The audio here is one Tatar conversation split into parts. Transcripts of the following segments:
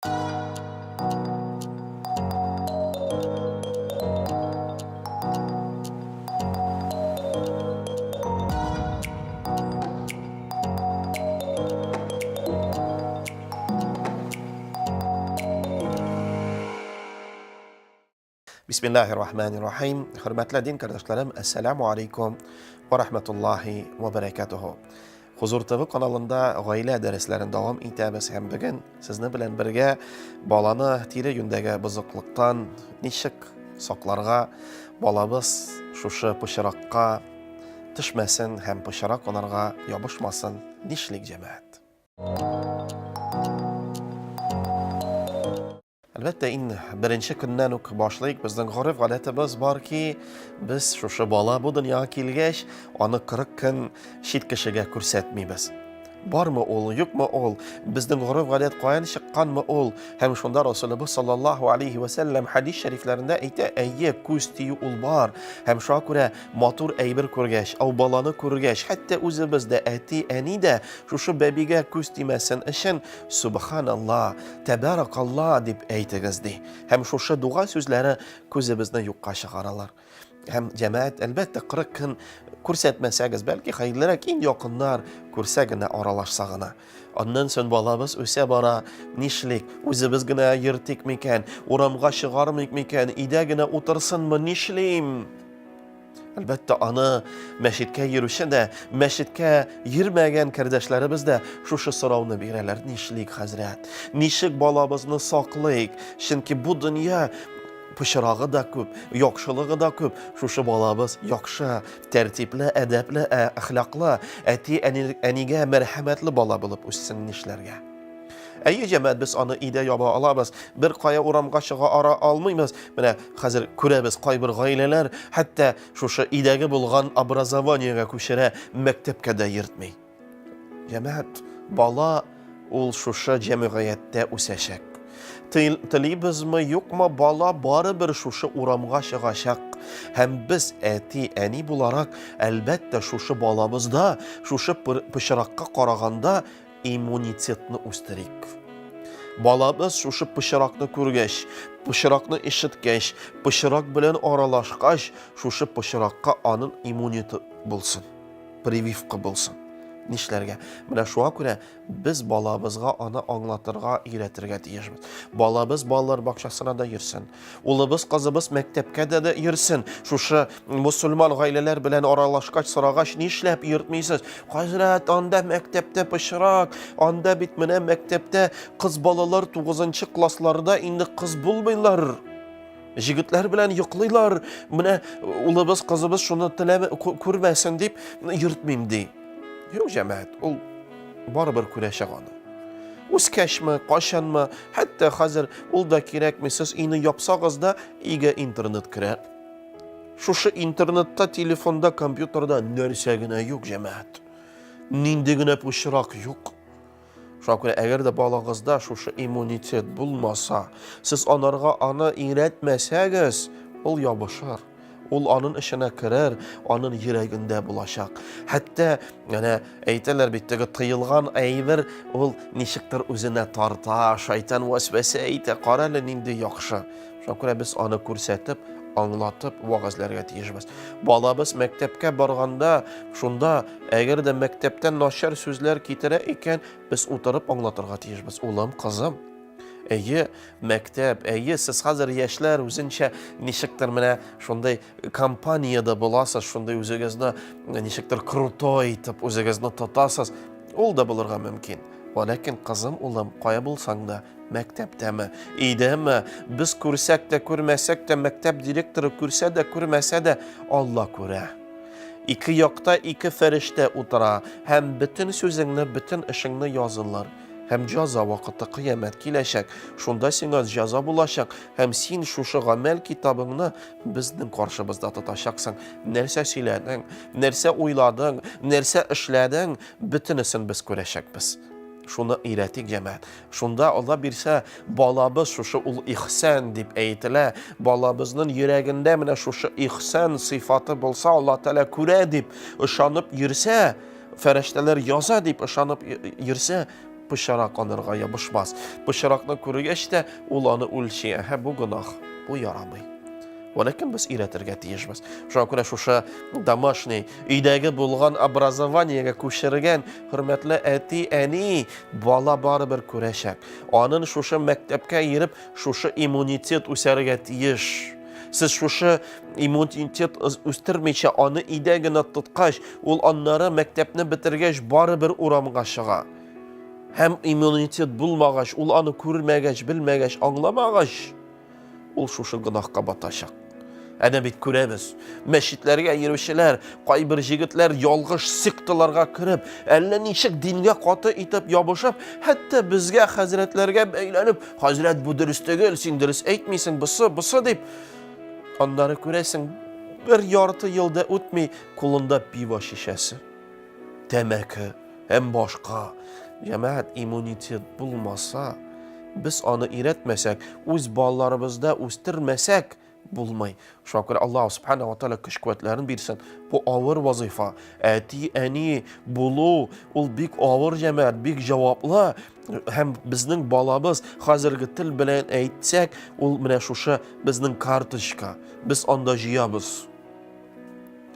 Бисмиллахи рахмани рахим. Хөрмәтле дин кардәшләрем, ассаламу алейкум ва рахматуллахи ва баракатуху. Хузур ТВ каналында гаилә дәресләрен дәвам итәбез һәм бүген сезне белән бергә баланы тирә-юньдәге бозыклыктан ничек сакларга, балабыз шушы пычракка төшмәсен һәм пычрак анарга ябышмасын, нишлик, җәмәгать? Әлбәттә, иң беренче көннән үк башлыйк. Безнең гореф-гадәтебез бар ки, без шушы бала бу дөньяга килгәч, аны 40 көн чит кешегә күрсәтмибез. Бармы ул, юкмы ул? Безнең гореф-гадәт каян чыкканмы ул? Һәм шунда Расулыбыз саллаллаһу алейхи ва сәлләм хадис шәрифләрендә әйтә, әйе, күз тию ул бар. Һәм шуңа күрә матур әйбер күргәч, ау баланы күргәч, хәтта үзебез дә, әти, әни дә шушы бәбигә күз тимәсен өчен Сөбханалла, тәбәракалла дип әйтегез, ди. Һәм шушы дуга сүзләре күзебезне юкка чыгаралар. Һәм җәмәгать, әлбәттә, 40 көн күрсәтмәсәгез, бәлки хәерлерәк, иң якыннар күрсә генә, аралашса гына. Аннан соң балабыз үсә бара, нишлик, үзебез генә йөртик микән, урамга чыгармыйк микән, өйдә генә утырсынмы, нишлим? Әлбәттә, аны мәчеткә йөрүче дә, мәчеткә йөрмәгән кардәшләребез дә шушы сорауны бирәләр. Нишлик, хәзрәт? Ничек балабызны саклыйк? Чөнки бу дөнья пычрагы да күп, яхшылыгы да күп. Шушы балабыз яхшы, тәртипле, әдәпле, ә, әхлаклы, әти-әнигә мәрхәмәтле бала булып үссен нишләргә? Әйе, җәмәгать, без аны өйдә яба алабыз. Бер кая урамга чыга ара алмыйбыз. Менә хәзер күрәбез, кайбер гаиләләр хәтта шушы өйдәге булган образованиегә күчерә, мәктәпкә дә йөртми. Җәмәгать, бала ул шушы җәмгыятьтә үсәчәк. Телибезме, юкмы, бала барыбер шушы урамга чыгачак. Һәм без әти, әни буларак, әлбәттә, шушы балабызда, шушы пычракка караганда иммунитетны үстерик. Балабыз шушы пычракны күргәч, пычракны ишеткәч, пычрак белән аралашкач, шушы пычракка аның иммунитеты булсын, прививка булсын. Нишләргә? Менә шуңа күрә без балабызга аны аңлатырга, өйрәтергә тиешбез. Балабыз балалар бакчасына да йөрсен. Улыбыз, кызыбыз мәктәпкә дә дә йөрсен. Шушы мусульман гаиләләр белән аралашкач, сорагач, нишләп йөртмисез? Хәзрәт, анда мәктәптә пычрак, анда бит менә мәктәптә кыз балалар 9 классларда инде кыз булмыйлар. Җегетләр белән йоклыйлар. Менә улыбыз, кызыбыз шуны теләмә күрмәсен дип йөртмим ди. Юк, җәмәгать, ул барыбер күрәчәк аны. Үскәчме, кайчанмы, хәтта хәзер ул да кирәкми, сез өйне япсагыз да, өйгә интернет керә. Шушы интернетта, телефонда, компьютерда нәрсә генә юк, җәмәгать. Нинди генә пычрак юк. Шуңа күрә, әгәр дә балагызда шушы иммунитет булмаса, сез анарга аны өйрәтмәсәгез, ул ябышыр. Ул анын эченә керер, анын йөрәгендә булачак. Хәтта әнә әйтәләр бит, теге тыелган әйбер ул ничектер үзенә тарта, шайтан вәсвәсә әйтә, кара әле нинди яхшы. Шуңа күрә без аны күрсәтеп, аңлатып, вәгазьләргә тиешбез. Балабыз мәктәпкә барганда, шунда, әгәр дә мәктәптән начар сүзләр китерә икән, без утырып аңлатырга тиешбез. Улым, кызым, әйе, мәктәп, әйе, сез хәзер яшьләр үзенчә ничектер менә шундый компаниядә буласыз, шундый үзегезне ничектер крутой итеп үзегезне тотасыз. Ул да булырга мөмкин. Вәләкин, кызым, улым, кая булсаң да, Мәктәптәме, өйдәме, без күрсәк тә, күрмәсәк тә, мәктәп директоры күрсә дә, күрмәсә дә, Алла күрә. Ике якта ике фәрештә утыра һәм бөтен сүзеңне, бөтен эшеңне язылыр. Һәм җаза вакыты кыямәт киләчәк. Шунда сиңа җаза булачак һәм син шушы гамәл китабыңны безнең каршыбызда тотачаксың. Нәрсә сөйләдең, нәрсә уйладың, нәрсә эшләдең, бөтенесен без күрәчәкбез. Шуны өйрәтик, җәмәгать. Шунда Алла бирсә, балабыз шушы ул ихсан дип әйтелә. Балабызның йөрәгендә менә шушы ихсан сыйфаты булса, Алла Тәгалә күрә дип ышанып йөрсә, фәрештәләр яза дип ышанып йөрсә, Пычрак анарга ябышмас. Пычракны күргәч тә, ул аны үлчи. Әһә, бу гөнаһ, бу ярамый. Вәләкин без өйрәтергә тиешбез. Шуңа күрә шушы домашний, өйдәге булган образованиегә күчергән хөрмәтле әти, әни, бала барыбер күрәчәк. Анын шушы мәктәпкә йөреп, шушы иммунитет үсәргә тиеш. Сез шушы иммунитет үстермичә, аны өйдә генә тоткач, ул аннары мәктәпне бетергәч барыбер урамга чыга. Һәм иммунитет булмагач, ул аны күрмәгәч, белмәгәч, аңламагач, ул шушы гөнаһка батачак. Әнә бит күрәбез, мәчетләргә йөрүчеләр, кайбер җегетләр ялгыш секталарга кереп, әллә ничек дингә каты итеп ябышып, хәтта безгә хәзрәтләргә бәйләнеп, хәзрәт бу дөрес түгел, син дөрес әйтмисең, бусы, бусы дип. Аннары күрәсең, бер ярты ел да үтми, кулында пиво шешәсе, тәмәке һәм башка. Җәмәгать, иммунитет булмаса, без аны өйрәтмәсәк, үз балаларыбызда үстермәсәк, булмый. Шуңа күрә Аллаһ Субхана ва Тааля көч-куәтләрен бирсен. Бу авыр вазыйфа. Әти, әни булу ул бик авыр җәмәгать, бик җаваплы. Һәм безнең балабыз хәзерге тел белән әйтсәк, ул менә шушы безнең карточка. Без анда җыябыз.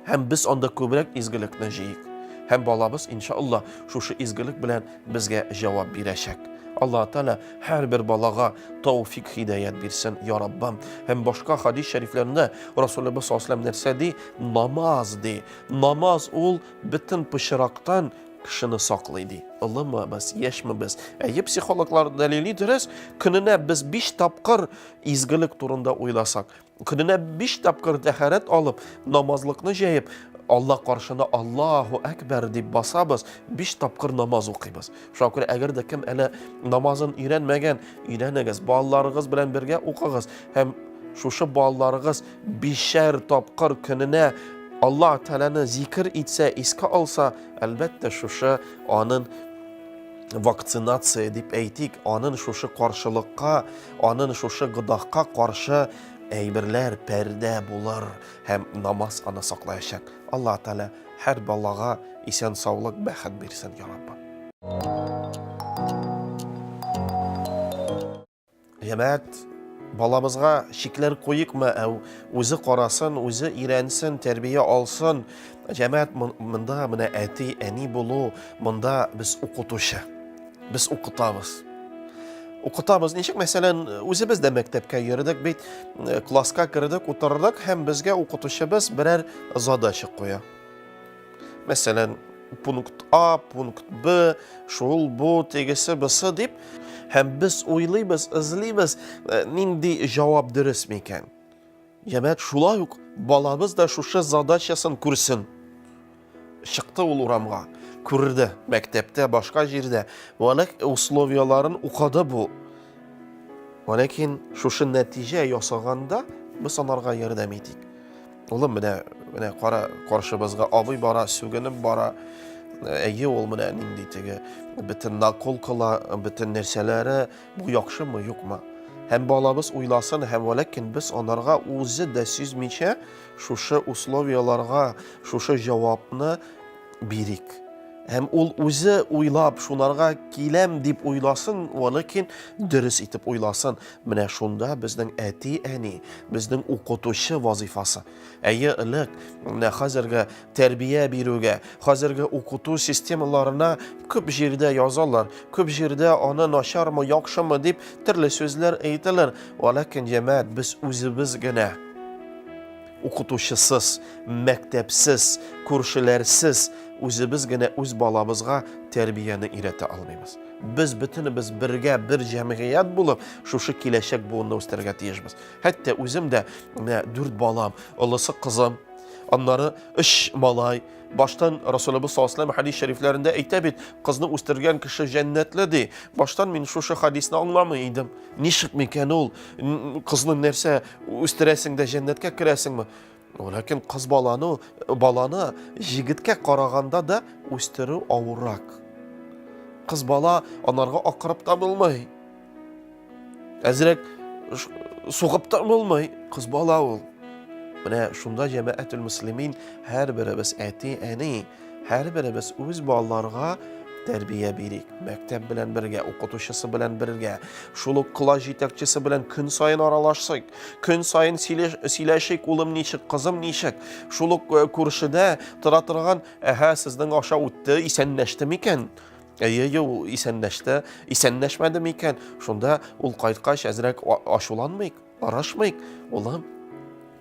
Һәм без анда күбрәк изгелекне җыйыйк. Һәм балабыз, иншалла, шушы изгелек белән безгә җавап бирәчәк. Аллаһ Тәгалә һәрбер балага тауфик хидаят бирсен, я Раббым. Һәм башка хадис шәрифләрендә Расулыбыз саллаллаһу нәрсә ди? Намаз ди. Намаз ул бөтен пычрактан кешене саклый ди. Олымы без, яшьме без? Әйе, психологлар дәлили дөрес, көненә без 5 тапкыр изгелек турында уйласак, Көненә биш тапкыр тәһарәт алып, намазлыкны җәеп, Алла каршына Аллаһу әкбәр дип басабыз, биш тапкыр намаз укыйбыз. Шуңа күрә әгәр дә кем әле намазын өйрәнмәгән, өйрәнегез, балаларыгыз белән бергә укыгыз һәм шушы балаларыгыз бишәр тапкыр көненә Аллаһ Тәгаләне зикер итсә, искә алса, әлбәттә, шушы анын вакцинация дип әйтик, анын шушы каршылыкка, анын шушы гөнаһка каршы әйберләр пәрдә булыр һәм намаз аны саклаячак. Аллаһ Тәгалә һәр балага исән саулык, бәхет бирсен, я Раббым. Җәмәгать, балабызга чикләр куйыкмы, ә үзе карасын, үзе өйрәнсен, тәрбия алсын. Җәмәгать, монда менә әти, әни булу, монда без укытучы. Без укытабыз. Укытабыз ничек? Мәсәлән, үзебез дә мәктәпкә йөрдек бит, э, класска кердек, утырдык һәм безгә укытучыбыз берәр задача куя. Мәсәлән, пункт А, пункт Б, шул, бу, тегесе, бысы дип, һәм без уйлыйбыз, эзлибез, э, нинди җавап дөрес микән? Җәмәгать, шулай ук балабыз да шушы задачасын күрсен. Чыкты ул урамга, күрде мәктәптә, башка җирдә. Вәләк условияларын укыды бу. Вәләкин шушы нәтиҗә ясаганда без анарга ярдәм итик. Улым, менә, менә кара, каршыбызга абый бара, сүгенеп бара. Әйе, ул менә нинди теге бөтен наколкалар, бөтен нәрсәләре, бу яхшымы, юкмы? Һәм балабыз уйласын, һәм вәләкин без анарга үзе дә сизмичә шушы условияларга, шушы җавапны бирик. Һәм ул үзе уйлап, шунарга киләм дип уйласын, вәләкин дөрес итеп уйласын. Менә шунда безнең әти-әни, безнең укытучы вазыйфасы. Әйе, элек, менә хәзерге тәрбия бирүгә, хәзерге укыту системаларына күп җирдә язалар, күп җирдә аны начармы, яхшымы дип төрле сүзләр әйтәләр. Вәләкин, җәмәгать, без үзебез генә укытучысыз, мәктәпсез, күршеләрсез үзебез генә үз балабызга тәрбияне өйрәтә алмыйбыз. Без бөтенебез бергә бер җәмгыять булып, шушы киләчәк буынны үстерергә тиешбез. Хәтта үзем дә менә дүрт балам, олысы кызым, аннары өч малай. Баштан Расулыбыз саллаллаһу алейһи хадис шәрифләрендә әйтә бит, кызны үстергән кеше җәннәтле ди. Баштан мин шушы хадисны аңламый идем. Ничек микән ул? Кызны нәрсә үстерәсең дә җәннәткә керәсеңме? Ләкин кыз баланы, баланы җегеткә караганда да үстерү авыррак. Кыз бала анарга акырып та булмый. Әзрәк сугып та булмый. Кыз бала ул. Менә шунда җәмәгатүл мөслимин һәрберебез әти, әни, һәрберебез үз балаларга тәрбия бирик. Мәктәп белән бергә, укытучысы белән бергә, шул ук класс җитәкчесе белән көн саен аралашсыйк, көн саен сөйләшик, улым ничек, кызым ничек. Шул ук э, күршедә тора торган, әһә, сезнең аша үтте, исәнләште микән? Әйе, ул исәнләште, исәнләшмәде микән? Шунда ул кайткач әзрәк ачуланмыйк. Арашмыйк, улым.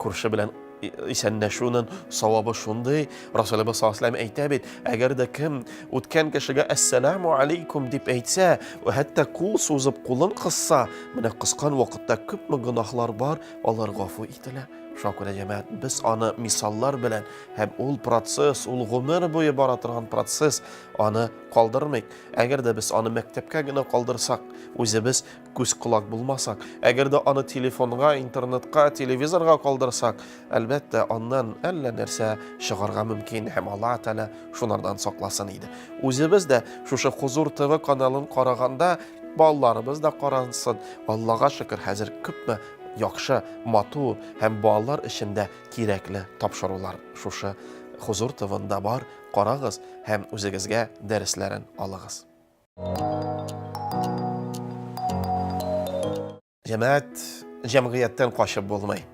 Күрше белән исәнләшүнең савабы шундый. Расулыбыз саллаллаһу алейһи әйтә бит, әгәр дә кем үткән кешегә әссәламу алейкум дип әйтсә, хәтта кул сузып кулын кысса, менә кыскан вакытта күпме гөнаһлар бар, алар гафу ителә. Шуңа күрә, җәмәгать, без аны мисаллар белән һәм ул процесс, ул гомер буе бара торган процесс, аны калдырмыйк. Әгәр дә без аны мәктәпкә генә калдырсак, үзебез күз-колак булмасак, әгәр дә аны телефонга, интернетка, телевизорга калдырсак, әлбәттә, аннан әллә нәрсә чыгарга мөмкин һәм Аллаһ Тәгалә шунардан сакласын иде. Үзебез дә шушы Хузур ТВ каналын караганда, балаларыбыз да карансын. Аллага шөкер, хәзер күпме яхшы, матур һәм балалар өчен дә кирәкле тапшырулар шушы Хузур ТВнда бар. Карагыз һәм үзегезгә дәресләрен алыгыз. Җәмәгать, җәмгыятьтән качып булмый.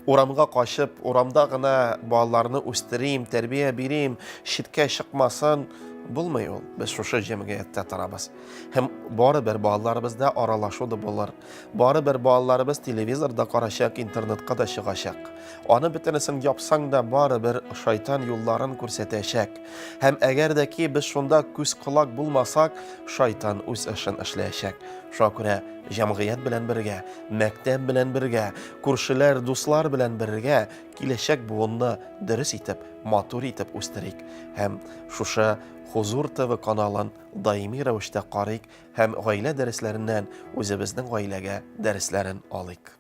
Урамга качып, урамда гына балаларны үстерим, тәрбия бирим, читкә чыкмасын, булмый ул. Без шушы җәмгыятьтә торабыз. Һәм барыбер балаларыбызда аралашу да булыр. Барыбер балаларыбыз телевизор да карачак, интернетка да чыгачак. Аны бөтенесен япсаң да барыбер шайтан юлларын күрсәтәчәк. Һәм әгәр дә ки без шунда күз-колак булмасак, шайтан үз эшен эшләячәк. Шуңа күрә җәмгыять белән бергә, мәктәп белән бергә, күршеләр, дуслар белән бергә киләчәк буынны дөрес итеп, матур итеп үстерик. Һәм шушы Хузур ТВ каналын даими рәвештә карыйк һәм гаилә дәресләреннән үзебезнең гаиләгә дәресләрен алыйк.